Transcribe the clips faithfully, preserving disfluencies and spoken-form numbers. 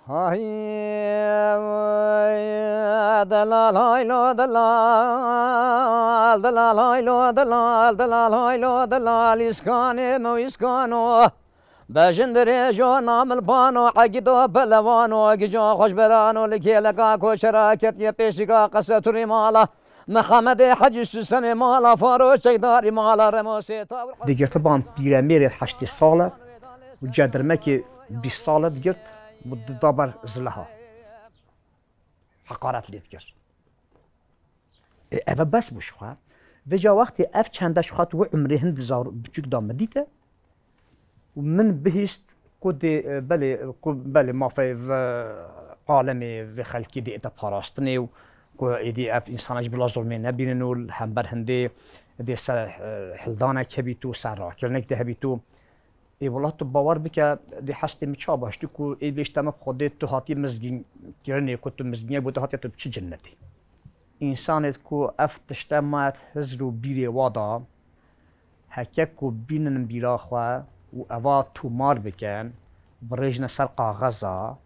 Hay, delal haylo delal, delal haylo delal, delal haylo delal, îskanê me îskano. Bejin dirêjo namil pano, egido pelewano, gijo xweş berano, li kêleka koçera ketiye pêşika qeseturî mala. Mihemedê Hecî Susemê mala Faro çekdarî mala Remo Sêta. Digirtiban pîremêrê heştê sale û cedirmekê bîst sale digirt û dida ber zileha. Heqaret lê dikir. Ê, eve bes bû ji xwe. Vêca wextê ev çende ji xwe tu wê umrê hin di zar biçûk da min dîte. Û min bihîst ku dê, e, belê, ku belê mafê vê alemê, vê xelkê dê ete parastinê û ku êdî ev însana ji bila zulmê nebînin û li hember hindê dê ser, e, hildanek hebît û ser rakirinek dê hebît û ê wela tu bawer bike dê hestê min ça baştî ku ê bêjte me Xwedê tu hatî mizgînkirinê ku tu mizgînek bû tu hatiye tu çi cinnetê. Însanê ku ev tişte mayet hizr û bîrê wa da, heke ku bînin bîra xwe û eva tûmar bikin, birêjine ser kaxeza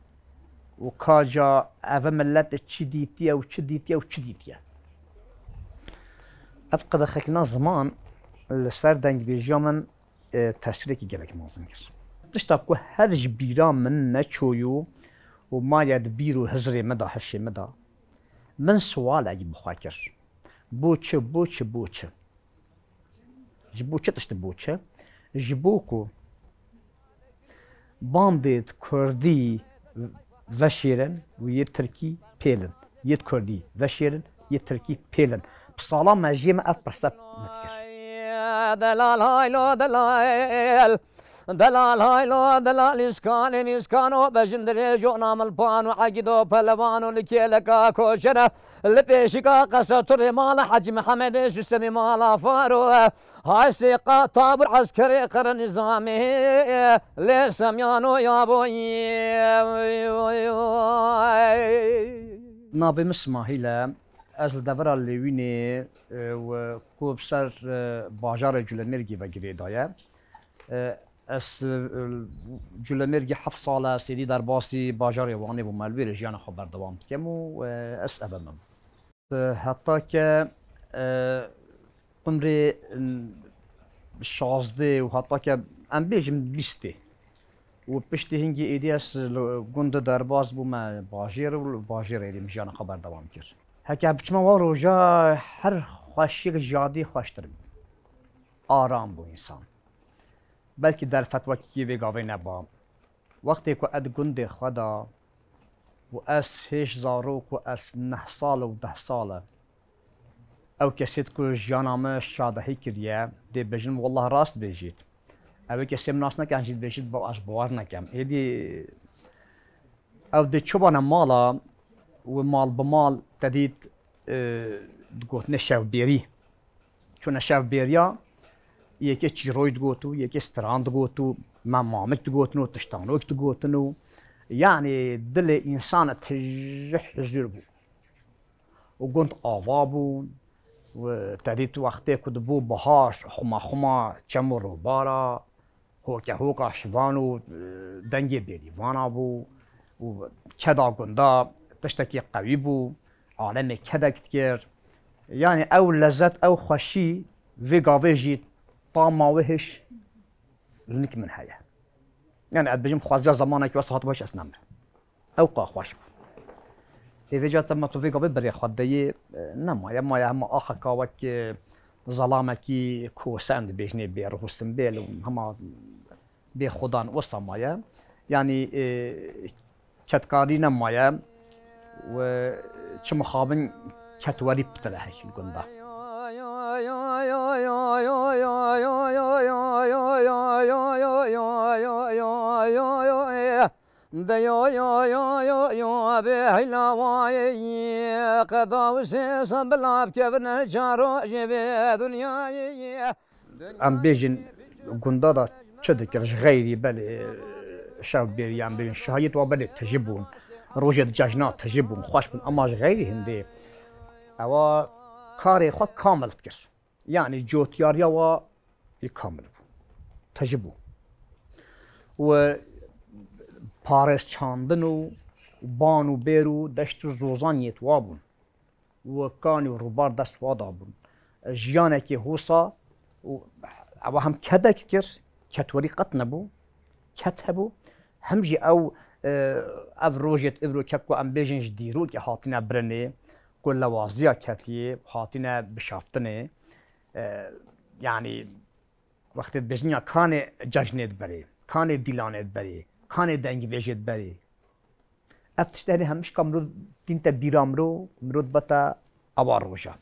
û ka ca eve milet çi dîtiye û çi dîtiye û çi dîtiye. Ev qedexekina ziman li ser dengbêjiya min, e, tesîrekî gelek mezin kir. Tişta ku her ji bîra min neçoyû û maye di bîr û hizrê min de, hişê min de, min siwalek bi xwe kir. Bo çi, bo çi, bo çi? Ji bo çi tişt bo çi? Ji bo ku bandê di kurdî veşêrin û yê tirkî pêlin. Yê di kurdî veşêrin, yê tirkî pêlin. Bi sala mejiyê me ev pirse me dikir. Delal haylo delal. Delal haylo delal îskanê mîskano bejin dirêjo namil pano egido pelewano li kêleka koçere. Li pêşika qesa turê mala Hecî Mihemedê Susemê mala Faro. Hay sêqa tabur eskerê qere nîzamê. Lê semyano ya boyî. Navê min Smahîl e. Ez li devera Lêwînê, e, û ku bi ser, e, bajarê Culemêrgê ve girêdaye. E, ez, e, Culemêrgê heft sal e, sêdî derbasî bajarê Wanê bûme, li wê re jiyana xwe berdewam dikim û, e, ez eve me bû. E, heta ke, e, umrê, m, şazdê û heta ke em bêjin bîstê. Û piştî hingî êdî ez li gund derbas bûme bajêr û li bajêr êdî min jiyana xwe berdewam kir. Heke biçime wan roja her xweşiyek ji yadî xweştir bû. Aram bû însan. Belkî derfet wekî vê gavê neba. Wextê ku ez di gundê xwe de û ez hêj zarok û ez neh sal û deh sal e. Ew kesê ku jiyana me şadehî kiriye, dê bêjin, wallah rast bêjît. Ew ê kesê min nas nekin, jî dibêjît, ba-, ez bawer nekem. Êdî ew dê çûbane mala û mal bi mal te dît, e, digotine şevbêrî. Çûne şevbêriya, yekê çîroy digot û yekê stran digot û me mamik digotin û tiştanok digotin û, yanî dilê însan tijî huzur bû. û gund ava bûn. Û te dît wextê ku dibû bihar, xuma xuma çem û rûbara, hoke hoka şivan û, e, dengê bêrîvana bû û keda gunda tiştekî qewî bû, alemê kedek dikir. Yanî ew lezet, ew xweşî vê gavê jî tama wê hêj li nik min heye. Yani ez dibêjim xwaziya zemanekî wesa hatibû hêj ez nemrim. Ew qa xweş bû. Ê vêca te me tu vê gavê berê xwe deyê, e, nemaye, maye hema axeka wek, e, zelamekî kose em dibêjinê bê ruh û simbêl û hema bê xudan wisa maye. Yanî, e, kedkarî nemaye û çi mixabin ketwerî pitir e hek li gunda. De yo yo yo yo yo bê heyla wayê qeda û sêsan bila bikevine çar rojê vê dinyayê. Em bêjin gunda da çi dikir ji xeyrî belê şev bêrî em bêjin şahiyet wa belê tijî bûn. Rojê di cejna tijî bûn, xweş bûn. Ema ji xeyrî hindê ewa karê xwe kamil dikir. Yanî cotiyariya wa yê kamil bû. Tijî bû. Û, e, parêz çandin û ban û bêr û deşt û zozan yê tuwa bûn. Û kanî û rûbar dest wa da bûn. Jiyanekî hosa û ewa hem kedek kir, ketwerî qet nebû, ket hebû. Hem jî ew, e, ev rojêt îro ke ku em bêjin ji dîrokê hatine birinê, ku lewaziya ketiyê hatine bişaftinê. E, yanî wextê dibêjin ya kanê cejnê diberê, kanê dîlanê diberê, kanê dengbêjê diberê. Ev tişt herê hemişka mirov tînte bîra mirov, mirov dibete awa roja.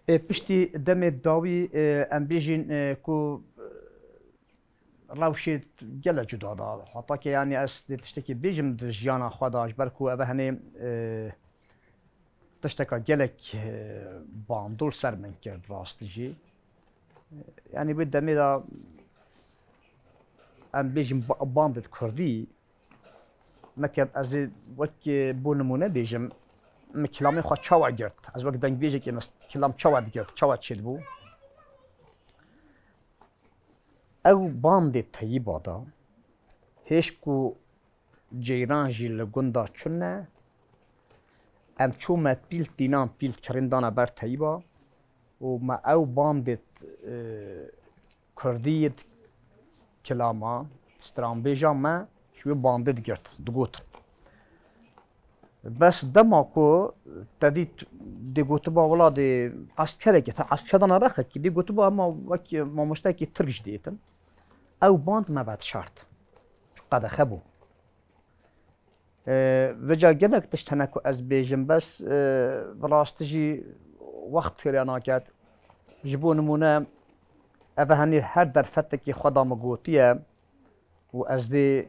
Ê, piştî demê dawî, ê, em bêjin, ê, ku, ê, rewşê gele cuda da. Heta ke, yanî, ez dê tiştekî bêjim di jiyana xwe de, ji ber ku ev henê, ê, tişteka gelek, ê, bandor ser min kir rastî jî. Yanî, wê demê de em bêjin ba-, bandêt kurdî, meke ez ê wek, ê, bo nimûne bêjim, min kilamê xwe çawa girt? Ez wek dengbêjekê min kilam çawa digirt, çawa çêdibû? Ew bandê teyîba da, hêj ku ceyran jî li gunda çûne, em çûme pîl tînan, pîl kirîn dane ber teyîba û me ew bandê, e, kurdî yê kilama, stranbêja me ji wê bandê digirt, digot. Bes dema ku te dît dê gotiba wela dê eskerekê, te esker dana rexekî, dê gotiba ema wek mamostekî Tirk jî dêtin. Ew band me vedişart. Çi qedexe bû. Ee, vêca gelek tişt hene ku ez bêjim, bes, ee, bi rastî jî wext xêrya naket. Ji bo nimûne, ev henî her derfetekî xwe da min gotiye û ez dê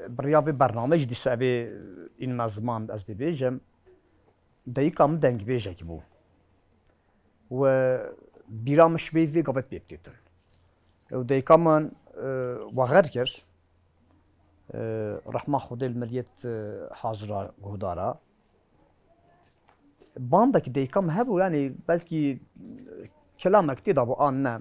bi riya vê bernameyê jî dîsa evê înme ziman ez dê bêjim. Dayika min dengbêjek bû. Û bîra min ji wê vê gavê pê têtin. Û dayika min, e, wexer kir. E, rehma Xwedê li miriyet, e, hazira guhdara. Bandek dayika min hebû, yanî belkî, e, kilamek tê de bû an ne.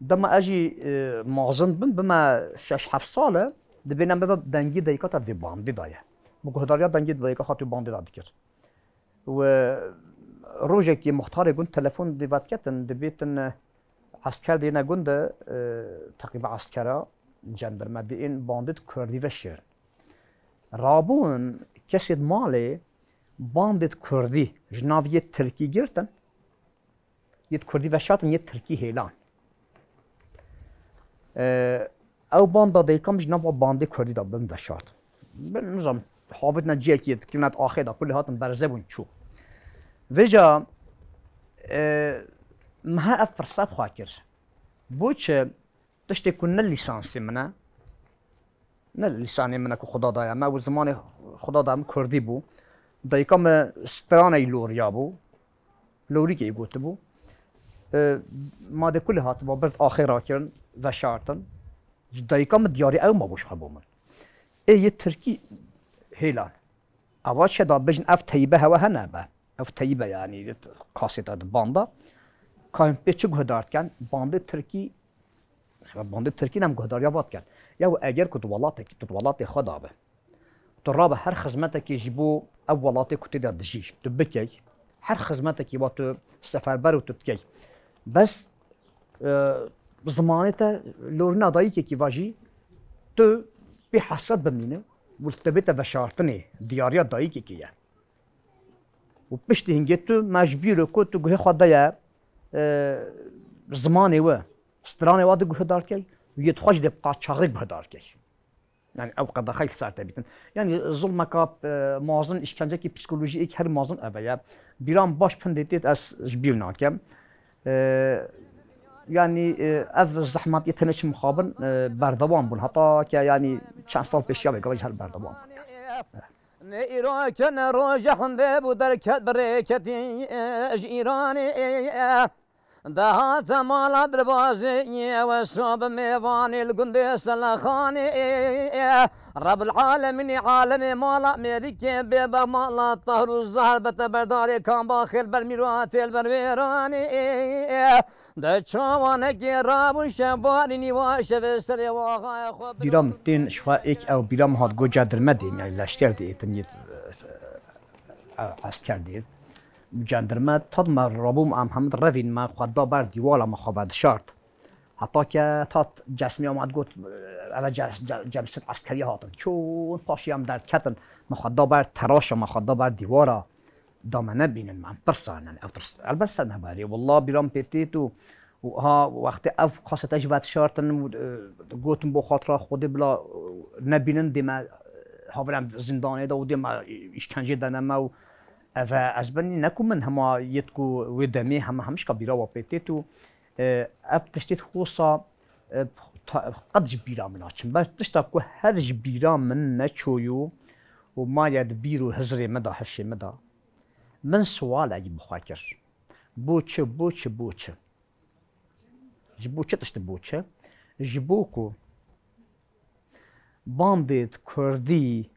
Dema ez jî, e, mazin bim, bime şeş heft sal e, dibêne bibe dengê dayika te di vê bandê de ye. Bi guhdariya dengê dayika xwe tu bandê de dikir. Û rojekê muxtarê gund telefon dê vediketin, dibêtin, e, esker dêne gund de, e, teqîba eskera, cendirme dê ên bandêt kurdî veşêrin. Rabûn kesêt malê bandêt kurdî ji nav yê tirkî girtin, yê kurdî veşartin, yê tirkî hêlan. E, ew banda dayika min ji nava bandê kurdî de bin veşart. Bin nizam, havêtine ciyekî, kirine axê de, kulî hatin berze bûn çû. Vêca, e, min her ev pirsa bi xwe kir. Bo çi tiştê ku ne lîsansê min e, ne lîsanê min e ku Xuda daye me, û zimanê Xuda daye min kurdî bû. Dayika min straneyî loriya bû. Lorîkê gotibû. E, ma de kulî hatibû, bird axê rakirin, veşartin. Ji dayika min diyarî ew mabû ji xwe bo min. Ê yê tirkî hêlan. Ava çi da bêjin ev teyîbe hewe hene be. Ev teyîbe yanî kasêta di banda. Kayên pê çi guhdar dikin? Bandê tirkî, bandê tirkî ne em guhdariya va dikin. Ya eger ku tu welatekî, tu welatê xwe da be. Tu rabe her xizmetekê ji bo ev welatê ku tê de dijî, tu bikey. Her xizmetekî wa tu seferber û tu dikey. Bes, e, zimanê te lorîna dayikekî va jî tu pê hesret bimîne û li te bête veşartinê, diyariya dayikekê ye. Û piştî hingê tu mecbûr e ku tu guhê xwe daye, e, zimanê we, stranê we diguhedar key û yê dixwe jî dê bi qaçaxî guhedar key. Yani ew qedexey li ser te bîtin. Yani zulmeka, e, mazin, îşkencekî psîkolojîk her mazin ev e. Bîran baş pindê têt ez ji bîr nakem. E, yani, e, ev zehmet yê tenê çi mixabin, e, berdewam bûn. Heta ke yani çend sal pêşiya vê gava jî her berdewam bûn. Ne îro ke ne roja hinde bû derket bi rêketî, e, ji Îranê, e, Dehate mala derbazê, ew sob mêvanê li gundê Selexanê. Rebul alemînê alemê mala mêrikê, bêbe mala tahr û zahr, bete berdarê kamba xêl ber mîratê li ber wêranê. De çawanekê rabû şevarî nîva şevê serê waxayê xwe. Bîra min tên ji xwe êk ew bîra min hat go cendirme dê, yani leşker dê êtin yêt, e, e, esker dê. Cendirme tat me rabûm em hemd revîn me xwe da ber dîwala me xwe vedişart. Heta ke tat cesmê amat got, eve ce-, ce-, cemsir eskeriya hatin. Çûn paşê em derketin, me xwe da ber teraşa, me xwe da ber dîwara. Da me nebînin, me em tirsa, yani ev tirs. Elbet ser me berê. Wallah bîra min pê têt û, û ha wextê ev qasete ji vedişartin û, e, gotin bo xatira Xwedê bila, e, nebînin dê me, e, havre em zindanê de û dê me, e, îşkencê dene me û ev e, ez benî ne ku min hema yêt ku wê demê hema hemişka bîra wa pê têt û, e, ev tiştê xosa, e, ta-, qet ji bîra min naçin. Ber tişta ku her ji bîra min neçoyû û maye di bîr û hizrê min de, hişê min de. Min siwalekî bi xwe kir. Bo çi, bo çi, bo çi? Ji bo çi tişt bo çi? Ji bo ku bandêt kurdî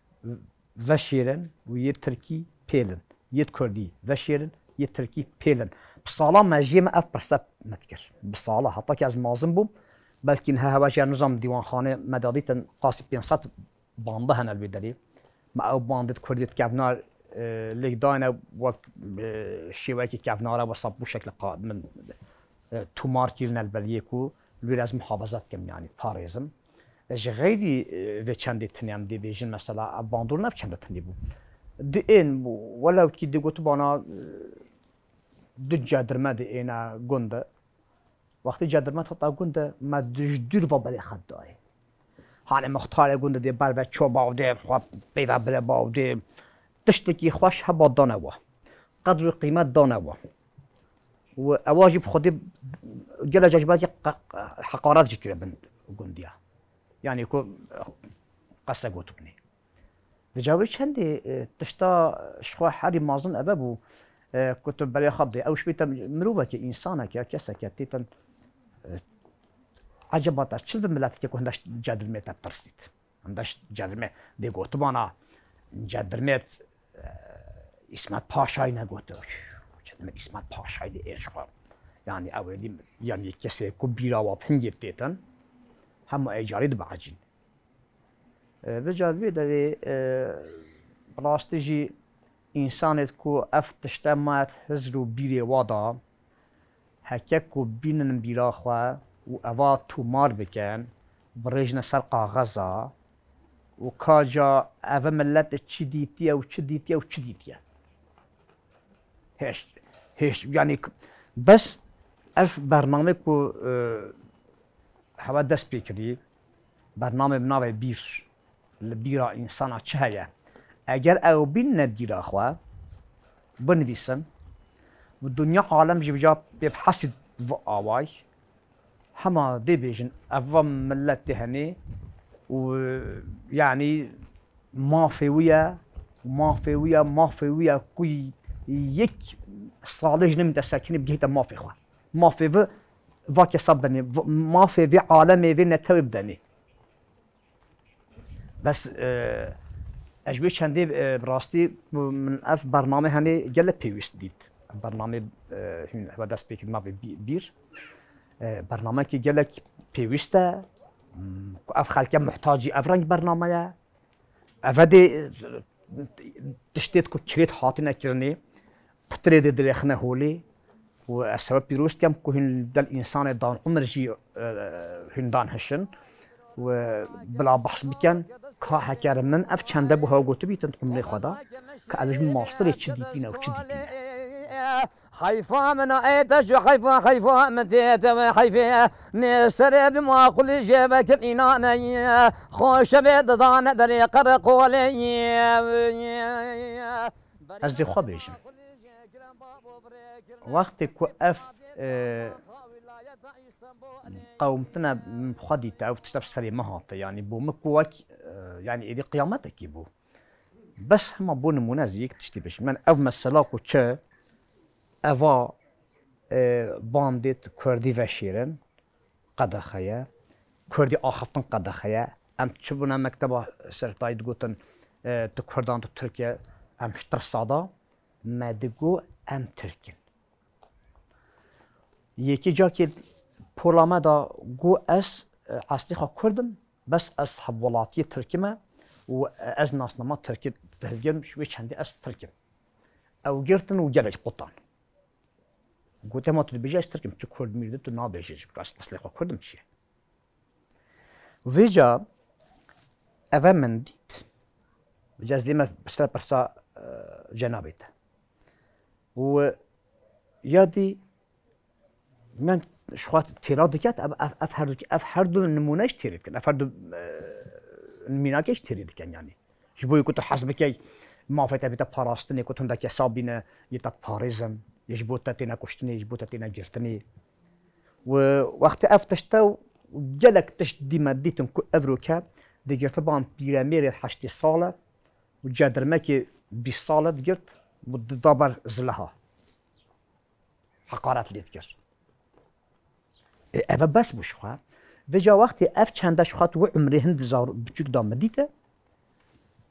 veşêrin û yê tirkî pêlin. Yê kurdî veşêrin, yê tirkî pêlin. Bi sala mejiyê me ev pirse me dikir. Bi sala, heta ki ez mazin bûm, belkî niha hewa jî nizam dîwanxanê me dadîtin qasî pênc sed banda hene li wê derê. Me ew bandêt kurdêt kevnar, e, lêk dayne wek, e, şêwekî kevnare wesa bû şekle qa-, min, e, tûmar kirine li ber yê ku li wê ez muhafaza dikim, yanî parêzim. E, ji xeyrî, e, vê çendê tinê em dê bêjin, mesela, ev bandor ne ev çende tinê bû. Di ên bû, welew kî dê gotibana, e, du cedirme dê êne gund. Wextê cedirme hata gund de me ji dûr ve berê xwe dayê. Hanê muxtarê gund dê ber ve çoba û dê xwe pê ve bire ba û dê tiştekî xweş heba dane we. Qedr û qîmet dane we. Û ewa jî bi xwedî gele cejbekî qe-, qe-, heqaret jî kiribin gundiya. Yanî ku qese gotibinê. Di cawê çendê, e, tişta ji xwe herî mazin eve bû, e, ku tu berê xwe bidê. Ew ji bî te mirovekê, însanekê, keseke têtin, e, eceba te çi li vê miletekê ku hinde ji cedirmê te tirsît? Hinde ji cedirmê dê gotibana cedirmê, e, Îsmet Paşayî negotiyo. Cedirmê Îsmet Paşayî dê ê ji xwe. Yanî ew êdî, yanî kesê ku bîra wa bi hingê têtin, hema ê carî dibe ecîn. E, vêca vê derê, e, bi rastî jî însanêt ku ev tişte mayet hizr û bîrê wa da, heke ku bînin bîra xwe û eva tûmar bikin, birêjine ser kaxeza û ka ca eve millet çi dîtiye û çi dîtiye û çi dîtiye. Hêş, hêş, yanî k-, bes ev bername ku, e, hewa dest pê kirî, bername bi navê bîr, li bîra însana çi heye? Eger ew bînine bîra xwe, binivîsin, bi dinya alem jî vêca pê bihesî bi away, hema dê bêjin, ev va millet tê henê û, yanî, mafê wî ye, mafê wî ye, mafê wî ye ku yek salê jî nemîte sekinî bigihîte mafê xwe. Mafê vi va kesa bidenê, v-, mafê vê alemê, vê netewê bidenê. Bes, e, ez ji wê çendê, e, bi rastî min ev bername henê gelek pêwîst dît. Bername, e, hûn heve dest pê kir navê bî-, bîr. E, bernamekî gelek pêwîst e. Hmm, ku ev xelke muhtacî ev reng bername ye. Eve dê, e, tiştêt ku kirêt hatine kirinê, pitirê dê dirêxine holê û ez sewe pîroz dikem ku hûn del însanê dan umir jî, e, hûn dan hişin û bila behs biken ka heker min ev çende bû hew gotibîtin umrê xwe da ka ev ji min mastirê çi dîtîne û çi dîtîne. Heyfa min a ê te ji heyfa, heyfa min tê te ve heyfê. Nê serê bi maqulî jê vekir înane ye. Xoşe vê didane derê qereqolê ye. Ez dê xwe bêjim. Wextê ku ev, e, qewimtine xwe dîte, ev tişte bi serê me hate. Yanî bo min ku wek, e, yanî êdî qiyametekî bû. Bes hema bo nimûne ez yek tiştî bêjim. Yanî ev mesela ku çi, eva E, bandê tu kurdî veşêrin, qedexe ye. Kurdî axiftin qedexe ye. Em çi bûne mekteba sertayî digotin, e, tu kurdan tu tirk e, em ji tirsa da, me digo em tirk in. Yekî cakê pola me da got ez, e, eslê xwe kurd im, bes ez hevwelatiyê tirkî me û ez nasnama tirkî dihilgirim, ji wê çendê ez tirk im. Ew girtin û gelek qutan. Gote ma tu dibêjî ez tirk im, tu kurd mîr de tu nabêjî, ji ez eslê xwe kurd im çi ye? Vêca eve min dît. Vêca ez dê me ser pirsa, e, cenabê te. Û ya dî min ji xwe têra diket, ev, ev, ev her du, ev her du nimûne jî têrê dikin. Ev her du, e, mînakê jî têrê dikin yanî. Ji bo ku tu hez bikey mafê te bîte parastinê, ku tu hindek kesa bîne, yê te diparêzin, yê ji bo te têne kuştinê, yê ji bo te têne girtinê. Û wextê ev tişt e û gelek tişt dî me dîtin ku evroke di girtiban pîremêrê heştê sal e û cedirmekê bîst sal e digirt û dida ber zileha. Heqaret lê dikir. Ê, eve bes bû ji xwe. Vêca wextê ev çende ji xwe tu wê umrê hin di zar biçûk da min dîte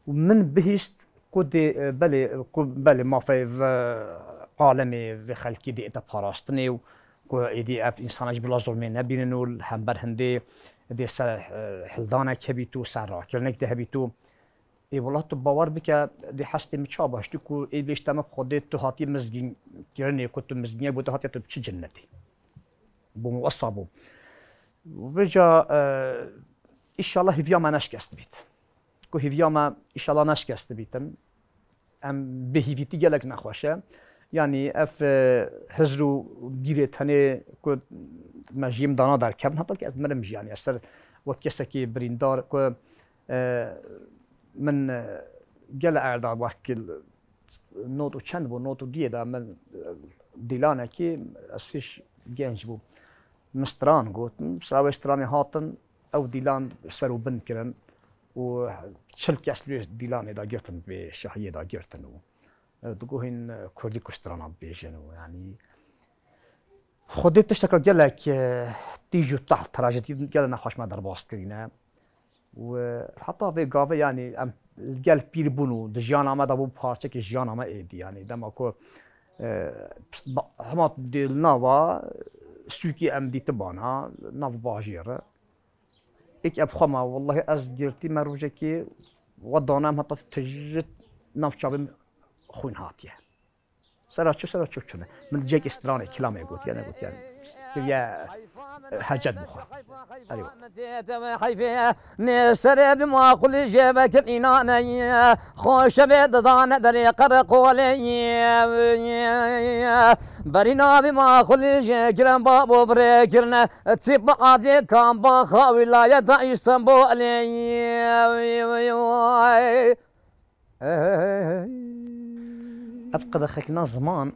û min bihîst ku dê, e, belê, ku belê mafê vê alemê, vê xelkê dê ête parastinê û ku êdî ev însana ji bila zulmê nebînin û li hember hindê dê ser, e, hildanek hebît û ser rakirinek dê hebît û Ê wela tu bawer bike, dê hestê min ça baş dî ku ê bêjte me Xwedê tu hatî mizgînkirinê, ku tu mizgîniyek bo te hatiye tu bi çi cinnetê? Bo min wesa bû. Vêca, e, îşallah hîviya me neşkest bît. Ku hîviya me îşallah neşkest bîtin. Em bêhîvîtî gelek nexweş e. Yanî ev, e, hizr û bîrê tenê ku me ji yê min dana derkevin, heta ki ez mirim jî, yanî ez ser wek kesekî birîndar ku, e, min, e, gele erda wek not û çend bû, not û duyê de min, e, dîlanekî, ez hîş genc bû. Min stran got, min sira wê stranê hatin, ew dîlan ser û bin kirin û çil kes li wê dîlanê de girtin, vê şahiyê de girtin û, e, digohîn, e, kurdî ku strana bibêjin û, yanî, Xwedê tişteke gelek, e, tîj û tehl, trajedî gelek nexweş me derbas kirîne. Û, e, heta vê gavê, yanî, em li gel pîr bûn û di jiyana me de bû parçekî jiyana me êdî. Yanî, dema ku, e, ba-, hema dê li nava sûkê em dîtibana, nav bajêr e. Êk ev xwe me, wellahî ez girtî me rojekê, we dane em heta tijî nav çavê min xwîn hatiye. Sera çi, sera çi çune. Min cek stranê, kilamê gotiye, ne gotiye. Kiriye, e, hecet bixwe. Erê. Heyfê, nê serê bi maqulî jê vekir înane ye. Xoşe bê didane derê qereqolê ye. Berîna bi maqulî jê kirin babo virê kirine. Tîp adê kamba xa wîlayeta Îstanbulê ye. Ev qedexekirina ziman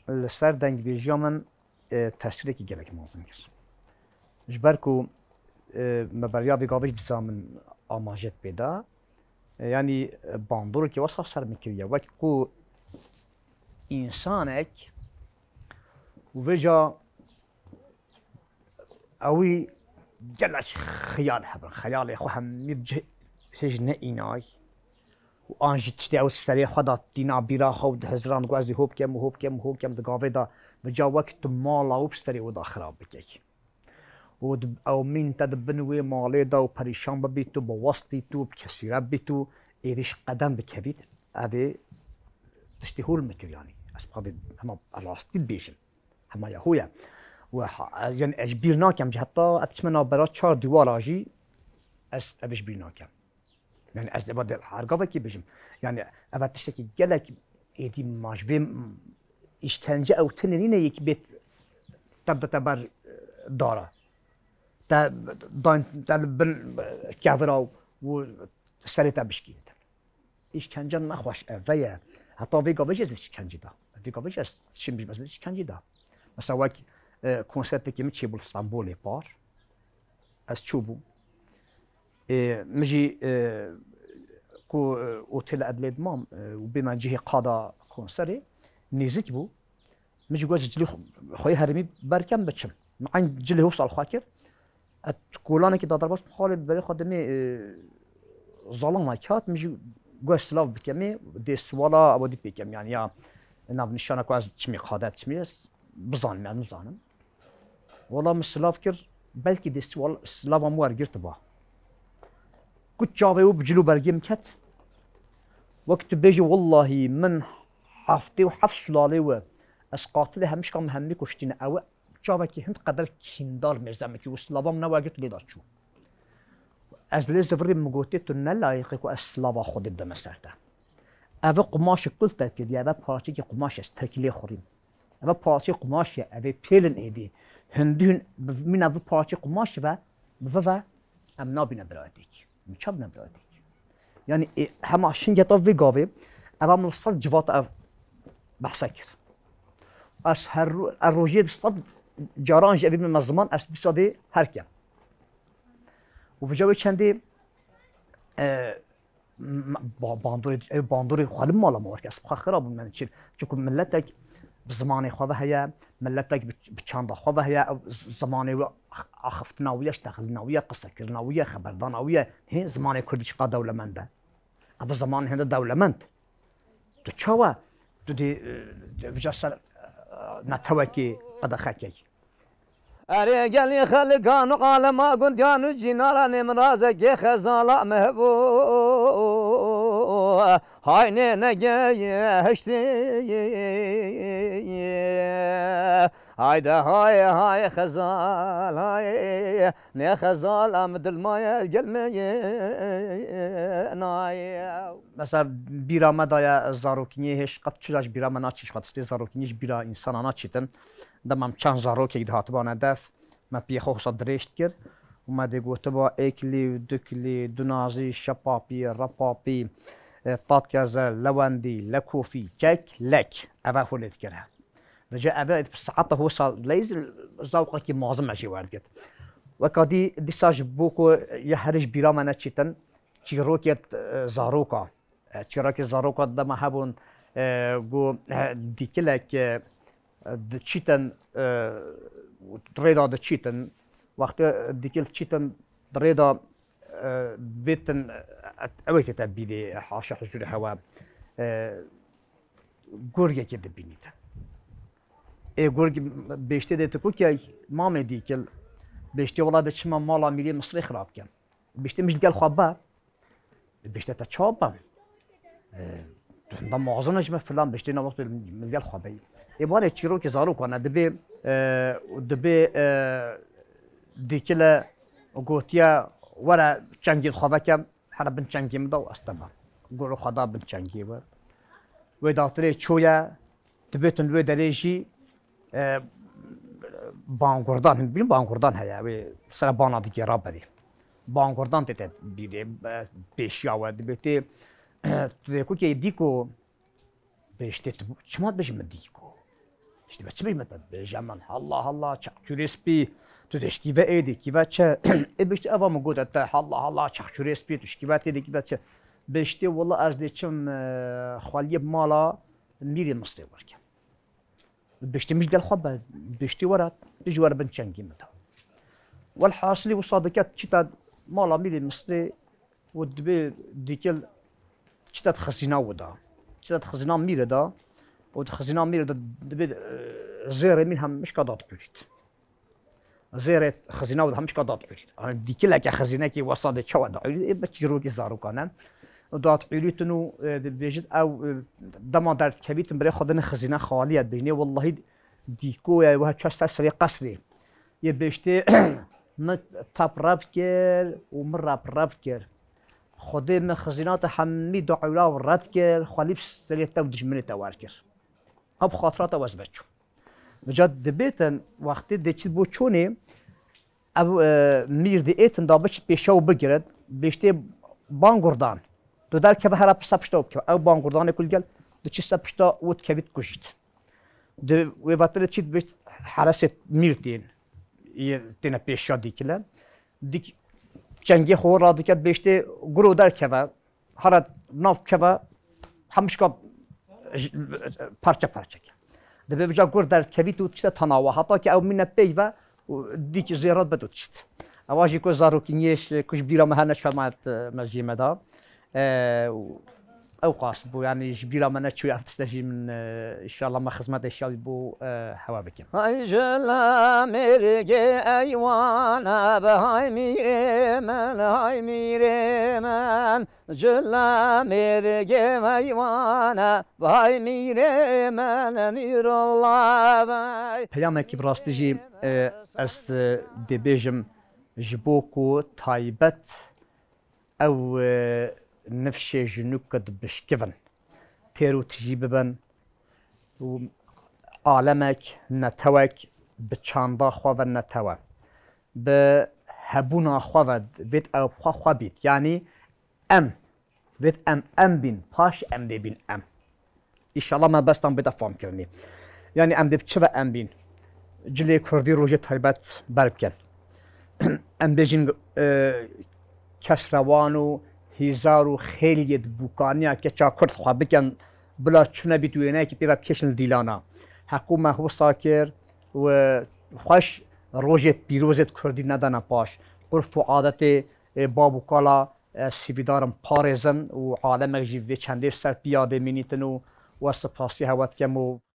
li ser dengbêjiya min, e, tesîrekî gelek mezin kir. Ji ber ku, e, me beriya vê gavê jî dîsa min amaje pê da, e, yanî, e, bandoreke wesa ser min kiriye. Wek ku însanek û vêca Ewî gelek xeyal hebin. Xeyalê xwe hemî bi cih hêj neînay. Û an jî tiştê ew serê xwe da tîna bîra xwe û di hizran ku ez dê hop kem û hop kem û hop kem di gavê da bi ca wek tu mala û bi serê wê da xirab bikek. Û di, ew mîn te di bin wê malê da û perîşan bibît û bi westît û bi kesîre bît û êrîş qedem bikevît, ev ê tiştê hol min kir yanî. Ez bi xwe vê hema rastî dibêjim. Hema ya hû ye. Û ha-, ez, yanî ez ji bîr nakem, ji heta ez diçime navbera çar dîwara jî ez ev ji bîr nakem. Yanî ez eva de her gavekî bijim. Yanî eva tiştekî gelek êdî ma ji vê m-, îşkence ew tune nîne yek bêt te bide te ber, e, dara. Te dayn te li bin, e, kevira û serê te bişkîntin. Îşkence nexweş ev ve ye. Heta vê gavê jî ez li îşkencî da. Vê gavê jî ez çim bijim, ez li îşkencî da. Mesela wek, e, konsertekî min çêbû li Stenbolê par. Ez çûbûm. E, min jî, e, ku, e, otêla Edlê dimam, e, û bê me cihê qada konserê nêzik bû. Min jî got ji cilî xwe-, xweyê herêmî berkem biçim. Min eyn cilê wisa li xwe kir. Et kolanekî da derbas, xalê berê xwe demê, e, zalama kat, min jî got silav bikemê, dê siwala ew dî pêkem, yani ya navnîşana ku ez çimê qade, çimê ez bizanim, ez nizanim. Wala min silav kir, belkî dê siwal-, silava min wergirtiba. Ku çavê û bi cil û bergê min ket, wek tu bêjî, wellahî min heftê û heft sulalê we, ez qatilê hemişka min hemî kuştîne. Ew çavekî hind qedel kîndar mêze min kir û silava min newegirt lê da çû. Ez lê zivirî min gotê, tu ne layiqî ku ez silava Xwedê bideme ser te. Ev qumaşê kul te kiriye, ev parçekî qumaş ez tekî lê xurîm. Ev parçeyê qumaş ye, ev ê pêlin êdî. Hindûn bi mîna vî parçeyê qumaşê ve, bi vî ve em nabîne birayetêk. Em çawa bine birayetêk? Yani, ê, hema şingeta vê gavê, eva min sed civata ev behse kir. Ez her ro-, ez rojê sed caran jî evî min me ziman, ez dîsa dê her kem. Û vêca wê çendê, e, m-, ba-, bandorê, ew bandorê xwe li mala me werke, ez bi xwe xira bûm, yani çi, çiku miletek bi zimanê xwe ve heye, miletek bi, bi çanda xwe ve heye, ew z-, zimanê wî ax-, axiftina wî ye, ştexilina wî ye, qisekirina wî ye, xeberdana wî ye. Hê, zimanê kurdî çiqa dewlemend e. Ev zimanê hinde dewlemend. Tu çawa? Tu dê, e, vêca ser, e, netewekê qedexekek. Erê gelî xelikan û alema gundiyan û cînaranê min razekê xezala me hebû. Haynê negehiştî. Hayde hay hay xezal hay. Ne xezala min dil maye gel me ye nay. Mesela bîra me daye zarokîniyê hêj qet çira ji bîra me naçî, ji xwe destê zarokîniyê ji bîra însana naçîtin. Dema em çend zarokek dihatibane def, me piyê xwe wisa dirêj dikir û me dê gotiba ê kilî û du kilî, du nazî, şepapî, repapî, e, tatkeze, lewendî, lekofî, kek, lek. Eve holê dikir he. Vêca eve saeta wisa leyz zewqekî mezin me jê werdigirt. Weka dî dîsa ji bo ku ya herî ji bîra me neçîtin, çîrokê, e, zaroka. E, çîrokê zaroka dema hebûn, e, ku, e, dîkilek, e, diçîtin, e, rêda diçîtin. Wextê dîkil diçîtin rêda, e, bêtin, e, ew ê tête bîrê, haşa huzûrê hewa, e, gurgekê dibînîtin. Ê gurg bêştê dê tu ku key, mamê dîkil, bêştê wela de çima mala mîrê Misrê xirab kem. Bêştê min ji gel xwe be. Bêştê te çawa be? E, tu hinda mezin e ji me filan, bêştê na wextê min gel xwe be. Ê banê çîrokê zarokan e, dibê, e, dibê, e, dîkile gotiye, were çengê xwe vekem, here bin çengê min de û ez te be. Goro xwe da bin çengê we. Wê datirê çûye, dibêtin wê derê jî, e, bangurdan, hin bîn bangurdan heye, wê sere bana digêra berê. Bangurdan tête bîrê, e, pêşiya we dibêtê, tu dê ku kê dîko, bêştê tu çima dibêjî min dîko? Îşte be çi bêjî min te bêje min, halla halla, çeqçûrê spî, tu dê şikî ve êdî, kî ve çi? Ê bêştê eva min gote te, halla halla, çeqçûrê spî, tu şikî ve têdî, kî ve çi? Bêştê wela ez dê çim, e, xweliyê mala mîrê Misrê werkim. Bêştê min ji gel xwe be, bêştê were, tu jî were bin çengê min de. Welhasilî wisa dike çîte mala mîrê Misrê û dibê dîkil çîte xizîna wida. Çîte xizîna mîrê de û di xizîna mîrê de dibê, e, zêrê mîr hemişka dadiqûrît. Zêrê xizîna û hemişka dadiqûrît. Yanî dîkileke xizînekî wesa dê çawa diqûrît? Ê bi çîrokî zarokan e. Dadiqûrîtin û, e, dibêjin ew, e, dema derdikevîtin birê xwe dine xizîne xalî ye. Dibêjin ê wellahî dîko ye, wiha çaş ser serê qesrê. Yê bêştê min tap rev kir û min rep rev kir. Xwedê min xizîna te hemî diqûra û red kir, xwelî bi serê te û dijminê te wer kir. Ev xatira te wez veçû. Vêca dibêtin wextê dê çi bo çonê, ev, e, mîr dê êtin da biçit pêşa û bigirit, bêştê bangurdan. Tu derkeve hera pisa pişta û bikeve. Ew bangurdanê kul gel, diçî se pişta û dikevît kujît. Di wê vetirê çît bêşt heresê mîr tên, yê têne pêşiya dîkile. Dîk çengê xwe radiket bêştê guro derkeve. Hara nav keve, hemişka j-, parçe parçe ke. Dibê vêca gur derdkevît û tişte tanawa. Heta ki ew mîne peyve û dî ki zêrat bit û tişt. Ewa jî ku zarokîniyê ji, ku ji bîra me her neçû me, me jî me da. E, û ew qas bû, yanî ji bîra me neçû ev tişte jî min, e, înşallah me xizmetê şawî bû, e, hewa bikim. Hay jila mêrgê eywana be, hay mîrê min, hay mîrê min. Jila mêrgê eywana, vay mîrê min Nîrullah vay. Peyamekî bi rastî jî, e, ez, e, dê bêjim, ji bo ku taybet ew, e, nifşê jinûk ku dibişkivin, têr û tijî bibin û alemek, netewek bi çanda xwe ve netewe, bi hebûna xwe ve vêt ew bi xwe xwe bît. Yanî em, vêt em, em bîn, paş em dê bîn em. Înşallah me bestan bide famkirinî. Yanî em dê bi çi ve em bîn? Cilê Kurdî rojê taybet ber bikin. Em bêjin, e, kesrewan û hîzar û xêliyê di bûkaniya keça Kurd xwe bikin, bila çûne bît wêneyekî pê ve bikêşin li dîlana. Heqû me wisa kir û xweş rojê pîrozê di Kurdî nedane paş. Urf û adetê, e, bab û kala, e, sîvîdarin parêzin û alemek jî vê çendê ser piyadê mînîtin û we spasî hewe dikim û